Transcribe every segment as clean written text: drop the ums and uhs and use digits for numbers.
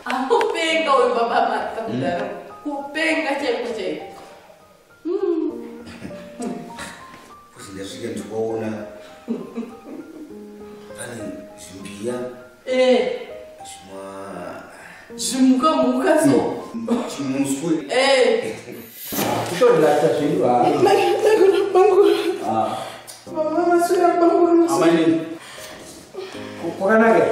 Akupenga uyu baba Martha kudaro. Kupenga chaiko chaiko. Kuti ndasvika ndikaona pane zvimbiya. Zvima zvimuka muka so. Chimuswe. Kutorelaxa zvedu ha. Ah. Mama maswera banguru. Amai. Kwakanaka.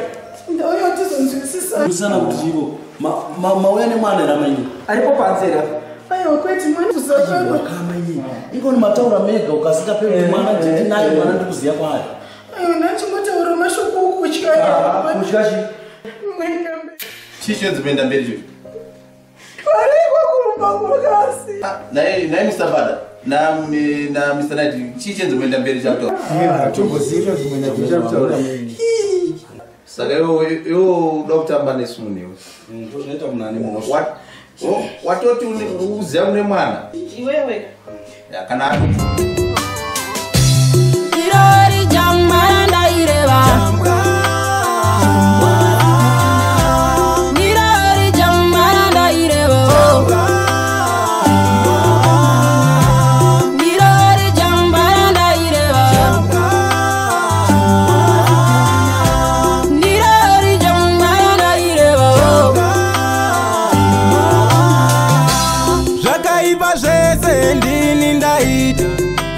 Ndauya tizonzwisisa. Kusana kuti chivo. Mauya nemwana here amainini? Aripo panze here? Aiwa kwete mwana tuzakana. Amainini. Ingoni mataura mega ukasingaperi kuti mwana nditi naye mwana ndikuziya kwaari. Aiwa ndachingotaura mashoko okutya. Kutya chii? Chii chinonzi mberi chivi? Variko kumba kwakasi. Naye Mr. Bada na Mr. Knight chii chinonzi mberi chakutaura? Hatombozivi zvimwe ndazvichakutaura. Saka iwe unoda kutamba nesu munhu iwe. Ndozvinoita munhu ane mhosva. Watoti uziya kune mwana. Iwewe. Kana Irori jambara ndaireva. Irori jambara ndaireva. Irori jambara ndaireva. Irori jambara ndaireva. Zvakaipa zvese ndini ndaita.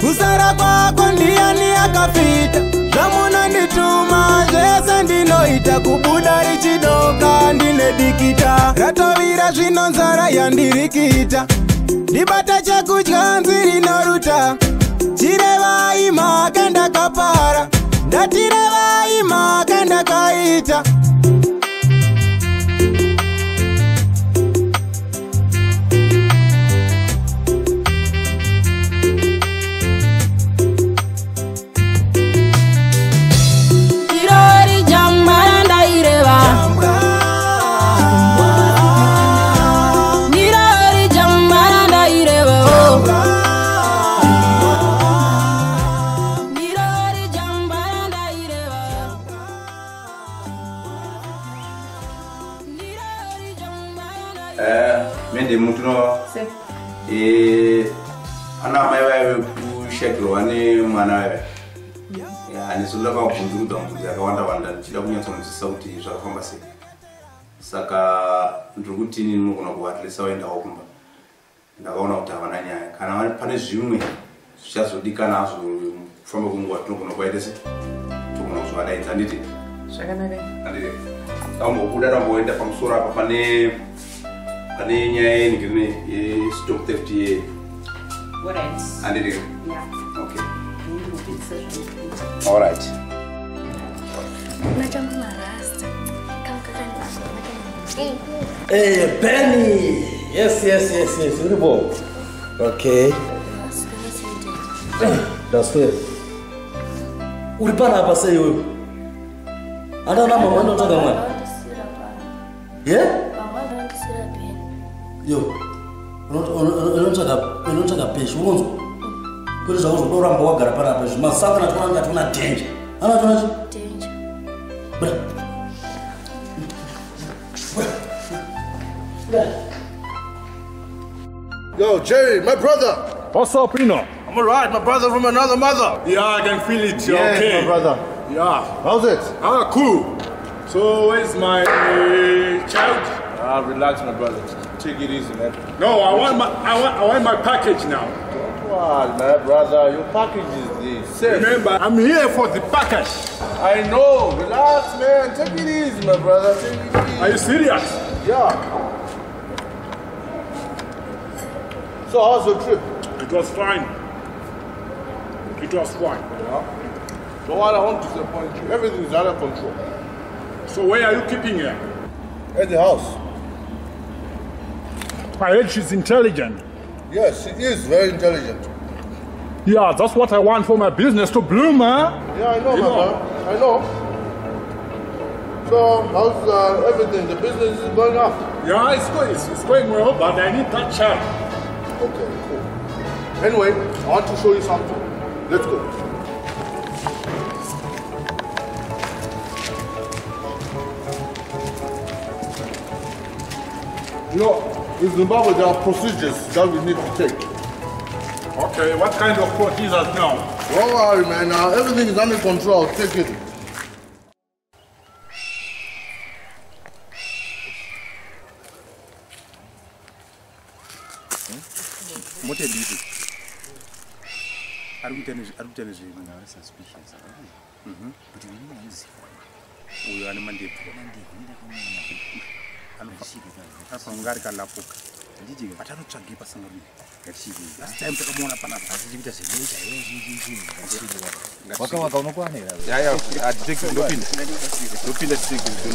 Kusara kwako ndiani akafita. Zvamunondituma zvese ndinoita. Kubuda richidoka ndine dikita. Ratovira zvino nzara yandirikita. Ndibata chekudya nziri noruta. Chirevai mhaka ndakapara. Ndatirevai mhaka ndakaita. Irori jambara ndaireva. Irori jambara ndaireva. Irori jambara ndaireva. Irori jambara ndaireva. Mende mutuno ana amai vaive kushakirwa nemwana vaive. Nesu ndakavabvunzurudza mubvunzo yakawanda wanda ndichida kunyatsonzwisisa kuti zvakafamba sei. Saka ndiri kuti inini munogona kuvatirisa vaendawo kumba. Ndakaona kuti havana nyaya. Kana pane zvimwe zvichazodikana hazvo kufamba kwenguva tinogona kuvaita sei? Tinogona kuzovadaidza handiti? Zvakanaka. Handiti? Tambobuda tamboenda pamusoro apa pane nyaya yenhingirine yestock theft ye. Alright. Handiti? Yeah. Okay. All right. Hey, Benny! Yes, yes, yes, yes. Uripo. Okay. That's it. Uri panapa sei iwewe? Andana mama ndotanga mwana. Yeah? Yo. Unotsvaga peshu unonzwa? Kwete zvauzoda kuramba wagara panapa izvi masangana toona toona danger. Ana toona chi? Danger. Buda. Buda. Yo, Jerry, my brother. What's up, Pino? I'm alright, my brother from another mother. Yeah, I can feel it. You're yes, okay. My brother. Yeah. How's it? Ah, cool. So, where's my child? Ah, relax, my brother. Take it easy, man. No, I want my package now. Don't worry, my brother. Your package is the safe. Remember, I'm here for the package. I know. Relax, man. Take it easy, my brother. Take it easy. Are you serious? Yeah. So, how's your trip? It was fine. It was fine. Yeah. Don't worry, I won't disappoint you. Everything is out of control. So where are you keeping her? At the house. I heard she's intelligent. Yes, she is very intelligent. Yeah, that's what I want for my business to bloom, huh? Yeah, I know, my brother. I know. So, how's everything? The business is going up? Yeah, it's going well, but I need that child. Okay, cool. Anyway, I want to show you something. Let's go. You know, in Zimbabwe there are procedures that we need to take. Okay, what kind of procedures now? Don't worry, man. Everything is under control. Take it. Uyo ane mandebvu anofanira kunge ari kalapuka but anotsvagei pasangano. Last time takamuona panapa wakawaka unokwana here? Ndopinda detective.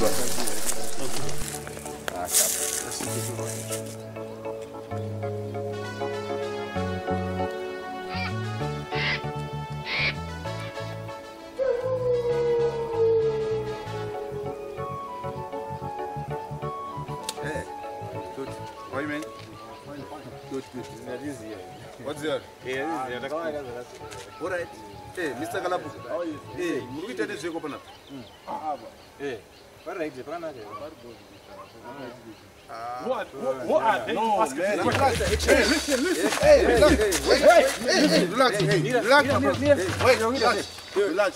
What's there? All right. Hey, Mr. Kalapuka. Hey, muri kuita nezveko panapa? Eh, right, panapa. What are they asking? Hey, listen, listen. Hey, relax. Hey, relax. Relax. Wait, relax. Relax.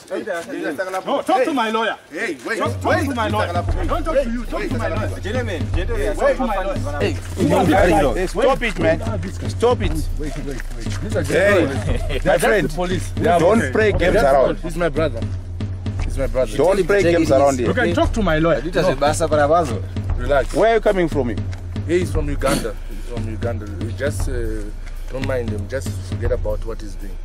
No, talk to my lawyer. Hey, wait. Talk to my lawyer. Don't talk to you. Talk to my lawyer. Gentlemen, gentlemen. Talk to my lawyer. Hey, stop it, man. Stop it. Wait, wait, wait. Hey, my friend. Police. Don't play games around. He's my brother. He's my brother. Don't play games around here. You can talk to my lawyer. Relax. Where are you coming from? He's from Uganda. He's from Uganda. We just don't mind him. Just forget about what he's doing.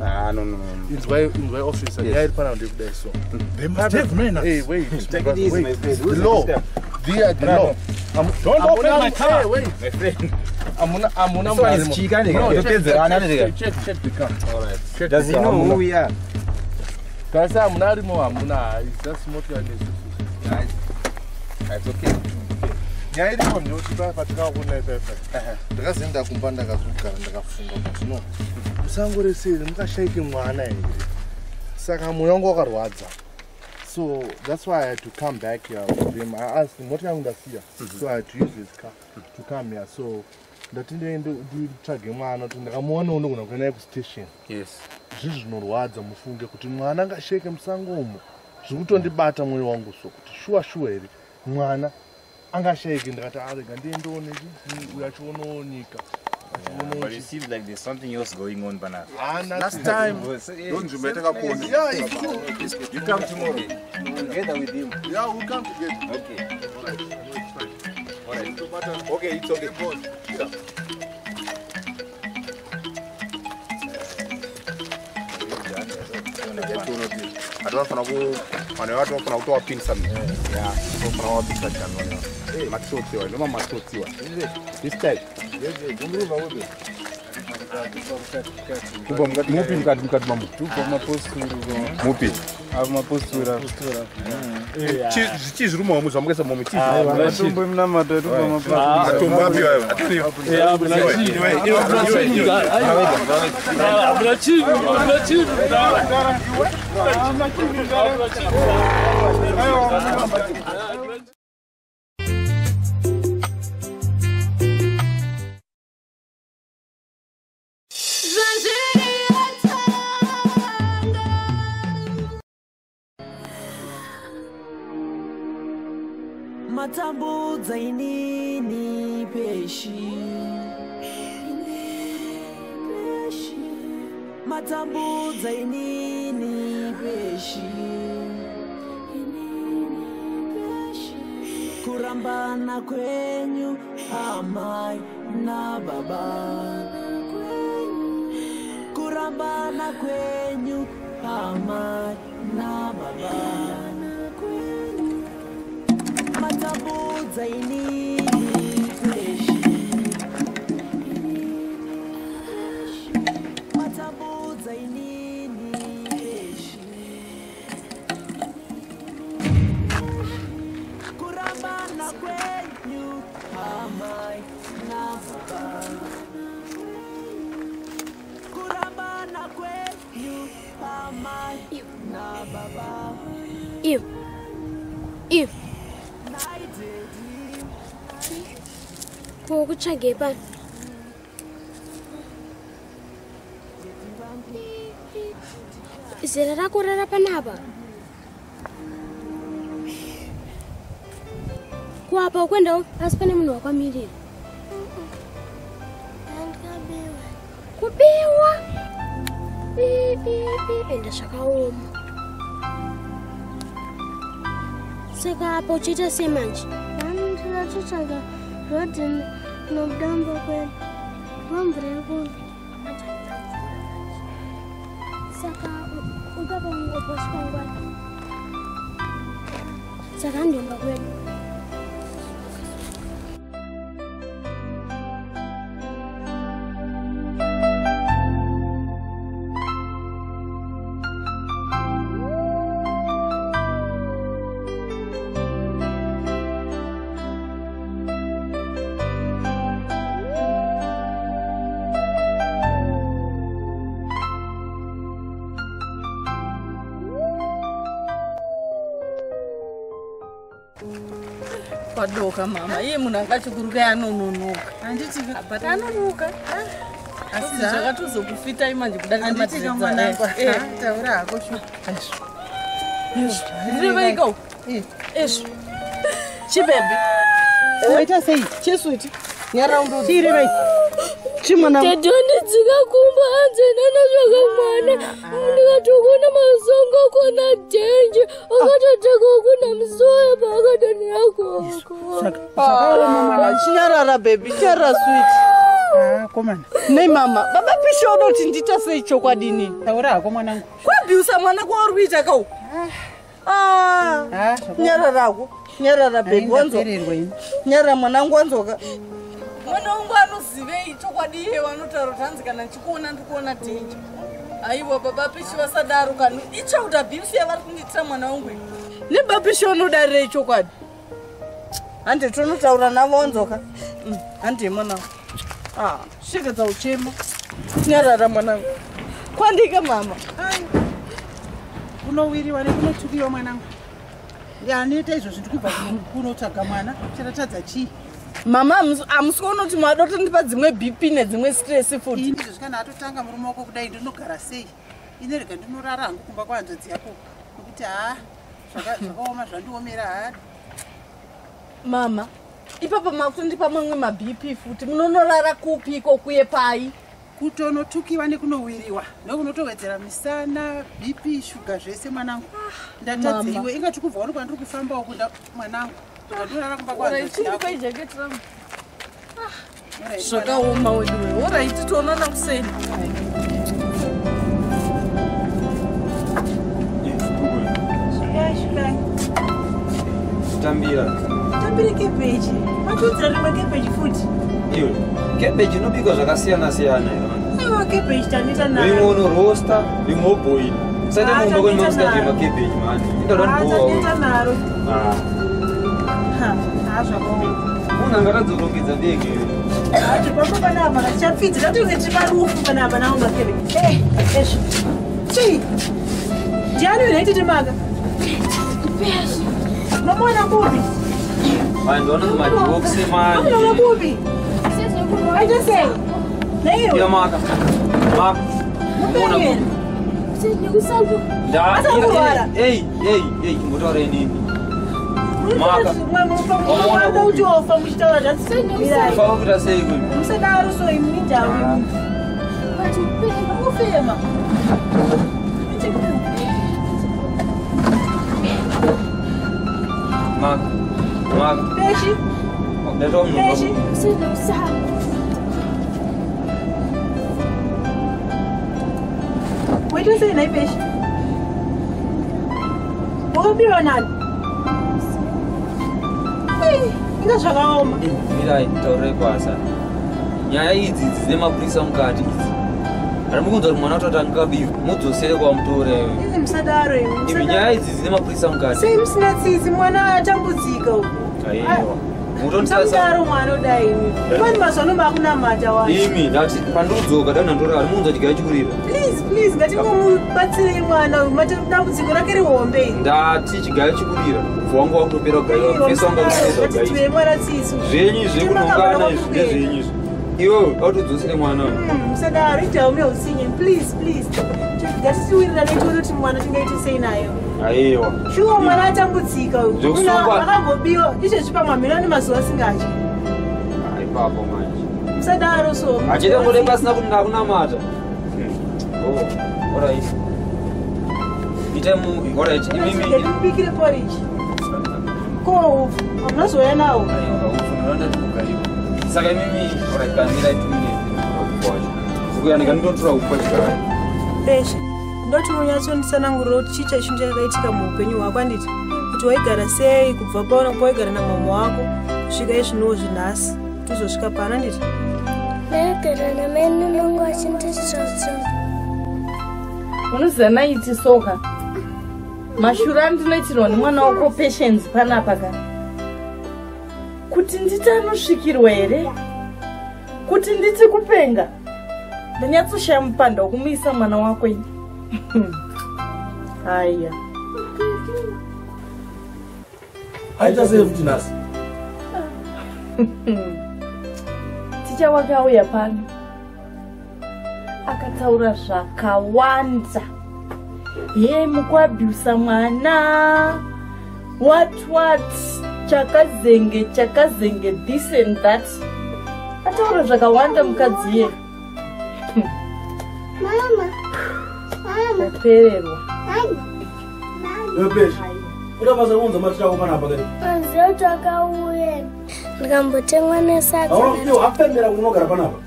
Ah, no, no, no. In my office, yes. So. They must have manners. Hey, wait. Take it easy, my friend. The law. The law. Don't open my car. Hey, wait. My friend. No, check the car. All right. Does he know who we are? It's just not like this. It's okay. Nyaya iripo ndeyekuti patakaona ipapo ndakazoenda kumba ndakazogara ndakafunga kuti no, musango rese iri mukashaike mwana here, saka mwoyo wangu wakarwadza. So that's why I had to come back here with him. I asked him, mota yangu ndasiya, so I had to use his car to come here. So ndati nditsvage mwana kuti ndakamuonawo ndogona kuenda naye kustation. Yes. Zvinhu zvinorwadza mufunge kuti mwana angashaike musango umo, zviri kutondibata mwoyo wangu so kuti shuwa shuwa here mwana angashaike. Ndakati arega ndiendeone uyo achionawo nyika. But it seems like there's something else going on panapa. Last time don't you better come. Yeah, it's true. You come tomorrow together with him. Yeah, we'll come together. Okay. All right. All right. Okay, it's okay. Yeah. Vanofana kutowapinisa vanofana wapinisa matsotsiwa ndoma matsotsiwa this type mupi mukati mukati mamu mupi chii zviri muhomu zvamukaisa muhomu chiimatombo api Matambudza inini peshi, matambudza inini peshi, kurambana kwenyu amai na baba, kurambana kwenyu amai na baba. Matambudza inini peshi, matambudza inini peshi, kurambana kwenyu Iwe. Iwe. Ko kutsvagei pano? Zera rako rara panapa. Kuapa ukuendawo asi pane munhu wakamirira. Kubiwa? Ende zvakaoma. Saka apa uchiita sei manje? Ndinotsvaga rodhi nobuda mumba kwedu. Mvura iri kubva. Saka ubaba ungoboswa ngwani? Saka ndomba kwedu. Kwadoka mama, iye munhu angachikuruka anononoka. Handiti but anonoka. Asi zvakatozokufitai manje kudarika Handiti mwanangu. Taura hako shu. Ndireveiko? Izvo. Chibebe. Waita sei? Chiswiti. Nyaraundo. Chirevei. Chimwana. Tadondidzika kumba hanzi ndanotsvaga mwana. Ndikatokuona masongo kona dhenje. Akatoteka kuna musoya paakatonera koko. Zvakaoma mwana. Chinyarara baby, chinyarara sweet. Ah, komana. Nei mama, baba Pisho unoti ndiita sei chokwadi inini? Taura hako mwanangu. Kwabhiusa mwana kwauri kuita kau. Ah, nyararako. Nyarara baby wanzo. Nyarara mwanangu wanzoka. Mwana wangu anozivei chokwadi iye vanotaura kuti hanzi kana ndichikuona ndikuona dhenje. Aiwa baba Pisho vasadaro kani. Ichauda abuse yavari kundiitira mwana wangu iyi. Nebaba Pisho unodarirei chokwadi? Hande tonotaura navo wanzoka. Hande mwanangu. Ah, shekedza uchema. Nyarara mwanangu. Kwandika mama. Kunowiriwa nekunotukiwa mwanangu. Anoita izvozvi ndikubva kunotsvaga mwana. Charatadza chii? Mama, hamusi kuona kuti madotondipa dzimwe BP nedzimwe stress futi. Ini izvozvi kana atotanga murume wako kudai ndinogara sei? Ini rega ndinorara hangu kumba kwahanzvadzi yako. Nokuti haa zvakaoma zvandiomera haa. Mama, ipapa makutondipa mamwe maBP futi. Munonorara kupi iko kuye pai? Kutonotukiwa nekunowiriwa nokunotowedzera misana, BP, shuga zvese mwanangu. Ndatadza iwe ingati kubva wano kwandiri kufamba uku mwanangu. Ndorara kumba kwahanzvadzi yako. Zvakaoma weduwe. Oraiti toonana kuseni. Tambira. Tambira kebeji. Matudzira rimwe kebeji futi. Iwe, kebeji inobikwa zvakasiyana siyana. Iwe kebeji tanita nayo. Rimwe unoroasta, rimwe woboila. Usaite mumba kweni mamusingadyi makebeji mani. Indoda ndibhowa. Tanita naro. Ah. Ha, zvakaoma. Munhu angatadzorongedza ndege. Chipambo panapa kachapfidza tatonge tiri parufu panapa nawo makebeji. Eh, ezvo. Chii? Ndiani unoititi maka? Mamona kupi? Vanhu kumadhokisi manje. Mamona kupi? Aita sei? Naiwe. Ya maka. Maka. Mamona kupi? Asakurwara. Ei, ei, ei, chimbotaura inini. Maka. Mamona kupi? Uchofa muchitaura zvasimirai. Famba kuita sei kupi? Musadaro so imi ndau. Kufema. Maka. Maka. Peshi. Peshi. Waita sei nhai Peshi? Wakabiwa nani? Inga zvakaoma. Mirai, taurai basa. Nyaya idzi dzine mapurisa mukati idzi. Ari mukunzwa kuti mwana watatu angakabiwa, mudzosere kwamutora iwe. Izi musadaro iwe. Imi nyaya idzi dzine mapurisa mukati. Sei musina tsitsi mwana atambudzika uku. Aiwa. Musadaro mwana udai imi. Kwani mazuva ano makunamata wani. Imi ndati pandikudzoka dai nandorara muunza chigayo chikurira. Please, please, ngatingomubatsirei mwana uyu. Dambudziko rake rihombe iri. Ndati chigayo chikurira. Ubvu wangu wakutopera kugaiwa. Mfesi wangu wakutopera kugaiwa. Ngatidzwei mwana tsitsi. Zvenyu zvekunongana izvi ndezvenyu izvi. Iwe autodzosere mwana uyu. Musadaro, itawo mune utsinye. Please, please. Ngatitiwirirane tione kuti mwana tingaite sei nayo. Aiwa. Shuwa mwana atambudzika uyu. Zvekusungwa. Akambobiwa izvezvi pamwe hameno ane mazuva asingadyi. Ipapo manje. Musadaro so. Achida ngode pasina kuti ndakunamata. Oh, alright. Ite mu alright imimi. Ndimubikire porridge. Ko upfu hamunazouya nawo. Aiwa upfu ndinoda kugaiwa. Saka imimi alright kamira itumine upfu wacho. Kuyanika ndinotora upfu chikara. Peshe. Ndoti unyatsonditsanangurira kuti chii chachinhu chakaitika muupenyu hwako handiti kuti waigara sei kubva paona pawaigara namama wako kusvika izvinowo zvinhasi kuti uzosvika pano handiti. Ndaigara namai vangu vachinditsotsa. Unoziva naiti soka. Mashura andinoitirwa nemwana wako Patience panapa ka. Kuti nditi anosvikirwa here? Kuti nditi kupenga? Ndanyatsoshaya mupanda wokumuisa mwana wako ini. Aya. Aita sei futi nhasi? Ticha wake auya pano. Akataura zvakawanda. Ye mukuabhusa mwana. What what? Chakazenge chakazenge this and that. Ataura zvakawanda mukadzi iye. Mama. Mama. Ndapererwa. Iwe Peshe. Uda basa kuunza maticha ako panapa kani? Anziyo takauye. Ndikambotengwa nesadza. Hauna kuti wapembera kuti unogara panapa.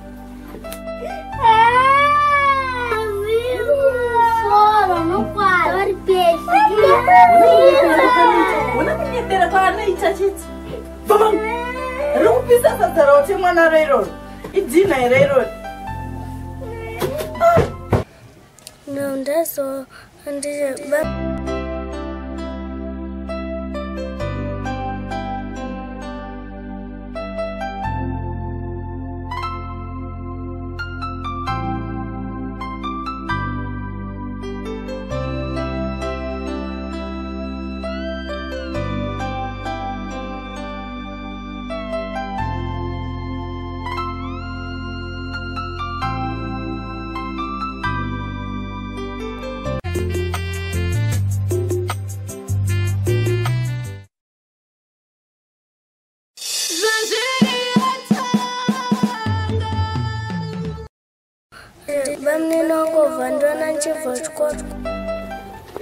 Ona kunyembera kwaanoita chete. Baba. Riri kupisa sadza rautengwa naro iroro. Idhina here iroro? No, ndazo ndije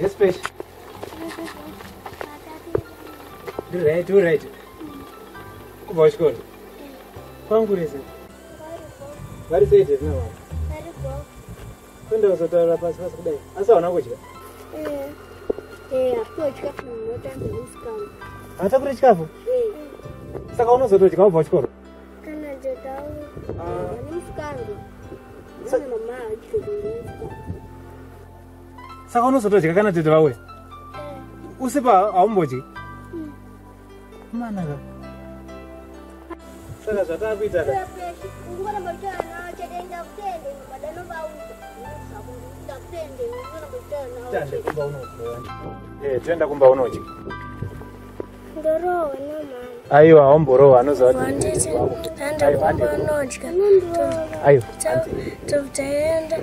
Yes, Peshe. Right, right. Kubva kuchikoro. Kwangu rese. Vari sei tete navana? Kuenda kuzotaura pasi pasi kudai. Asi hauna kudya? Hautakuri chikafu? Saka unozotodya wabva kuchikoro? Kana Saka unozotodya kana tete vauya? Usipa haumbodyi? Manaka. Saka zvatakuita ka? Tande kumba unodya. Toenda kumba unodya. Ndorohwa namama. Aiwa haumborohwa anoziva kuti Tande kumba unodya. Aiwa. Taenda.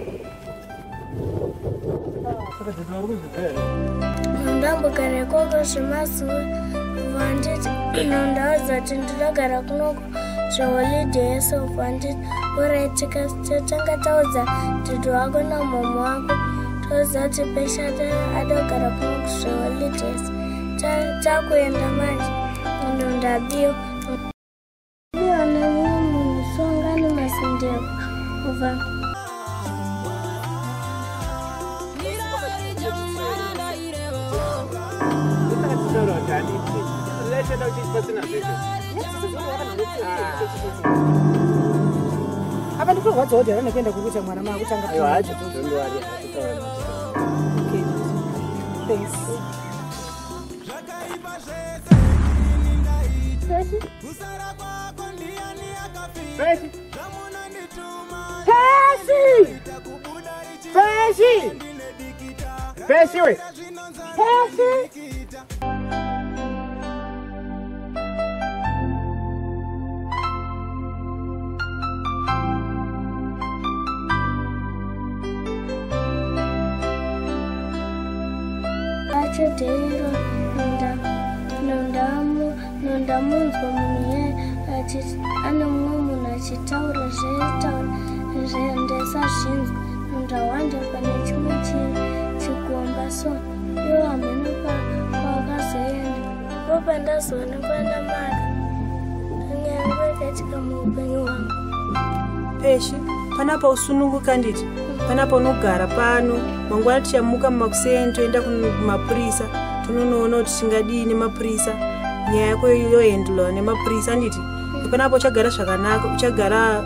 Ndambogara ikoko zvemazuva vanditi ndaudza kuti ndinogara kunoko zveholiday yese vanditi orit tatanga taudza dhidhi wako namama wako toudza kuti Peshe adogara kunoko zveholiday yese takuenda manje ndabiwa biwa nemumwe munhu songani masindebvu ubva. Apa ndikurwadzawo dhara nekuenda kuri kuita mwana maakutanga. Okay. Thanks. Peshi. Peshi. Peshi. Peshi. Peshi we. Peshi. Achadeiro nondamunzwa munhu iye ane mumwe munhu achitaura zvaitaura ndisazvinzwa ndawanda pane chimwe chikomba so ivo hameno kwakazoenda ivo pandazoonekwa namaka nyaya yangu yakaitika muupenyu hwangu. Peshi, panapa usununguka nditi panapa unogara pano mangwana tichamuka mumakuseni toenda kumapurisa tononoona kuti tingadii nemapurisa nyaya yako yohendlwa nemapurisa nditi panapa uchagara zvakanaka uchagara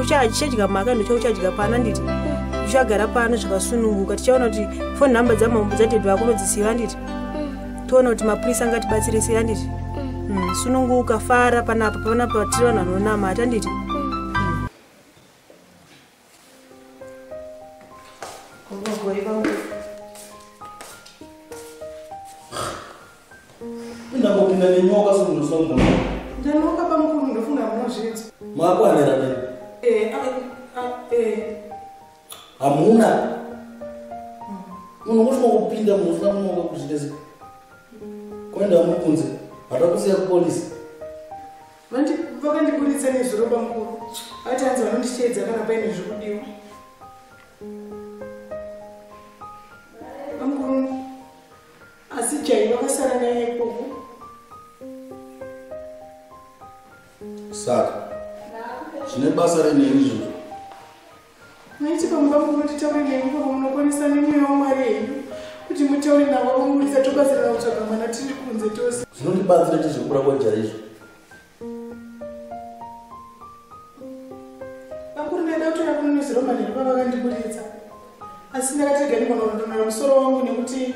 uchadya maka ndochauchadya pano nditi uchagara pano zvakasununguka tichaona kuti foni nhamba dzadhedhi vako unodziziva nditi toona kuti mapurisa angatibatsire sei anditi sununguka fara panapa panapa tiri vanhu vanonamata anditi. Ndambopinda nenyoka somunosongo. Ndanoka pamukuru ndofunga munozvinzwa. Makwanira nei? Hamuna. Munhu ungosvika kupinda munhu usina kunoka kuzvitezi. Kuenda mukunze, hatakusiya kupolisi. Vakandiburitsa nezuro pamukuru. Vati hanzi vanondisheedza kana paine zvikudiwa. Pamukuru, asi Jai vakasara naye ikoko. Saka, zvine basa rei izvozvo? Maiti pamukuru titaure nemi ikoko munokwanisa nemweya waMwari henyu kuti mutaure navo vamurisa tobatsirana kutsvaga mwana tiri kunze tose. Zvinondibatsira chizvekura kwaJai izvo. Pamukuru ndaida kutora kunonozero manheru pavakandiburitsa. Asi ndakatega ndikonondonora musoro wangu nekuti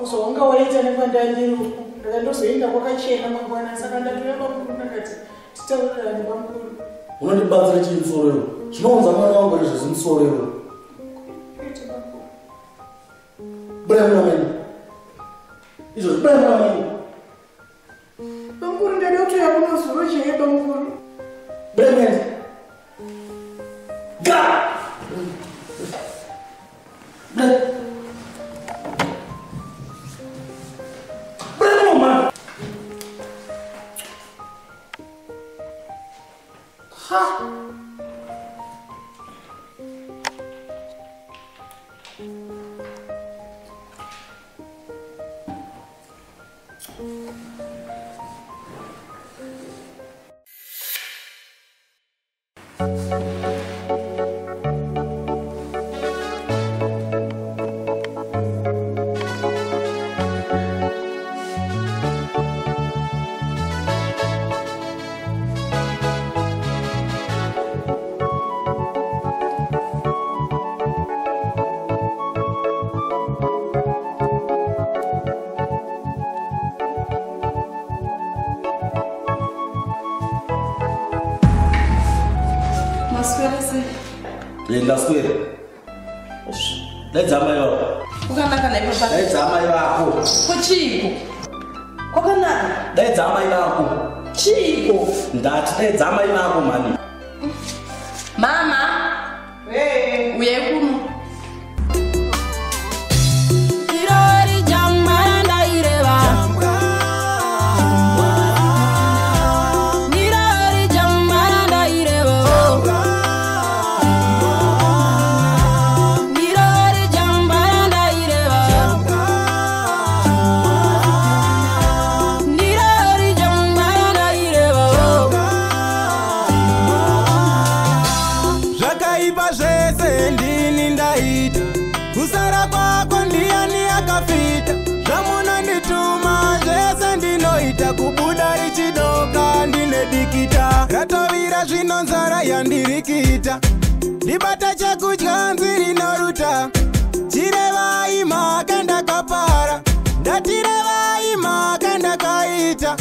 zvawanga waita nekwandandiri uku. Ndakandozoenda kwakachena mangwana saka ndatouya pamukuru ndakati titaurirane pamukuru. Unondibatsira chii musoro iwo? Zvinounza mwana wangu izvozvi musoro iwo. Budai muna menyu. Izvozvi budai muna menyu. Pamukuru ndaida kutouya kunozoro chaiye pamukuru. Budai muende. Ga! Budai. Budai muno mani. Ha! Ndaswera. Daidza mai vako. Kwakanaka nai baba. Daidza mai vako. Kuchiiko? Kwakanaka. Daidza mai vako. Chiiko? Ndati daidza mai vako mhani. Mama. Hey. Uyai kuno. Irori jamba ndaireva. Irori jamba ndaireva. Irori jamba ndaireva. Irori jamba ndaireva. Zvakaipa zvese ndini ndaita. Kusara kwako ndiani akafita. Zvamunondituma zvese ndinoita. Kubuda richidoka ndine dikita. Ratovira zvino nzara yandirikita. Ndibata chekudya nziri noruta. Chirevai mhaka ndakapara. Ndatirevai mhaka ndakaita.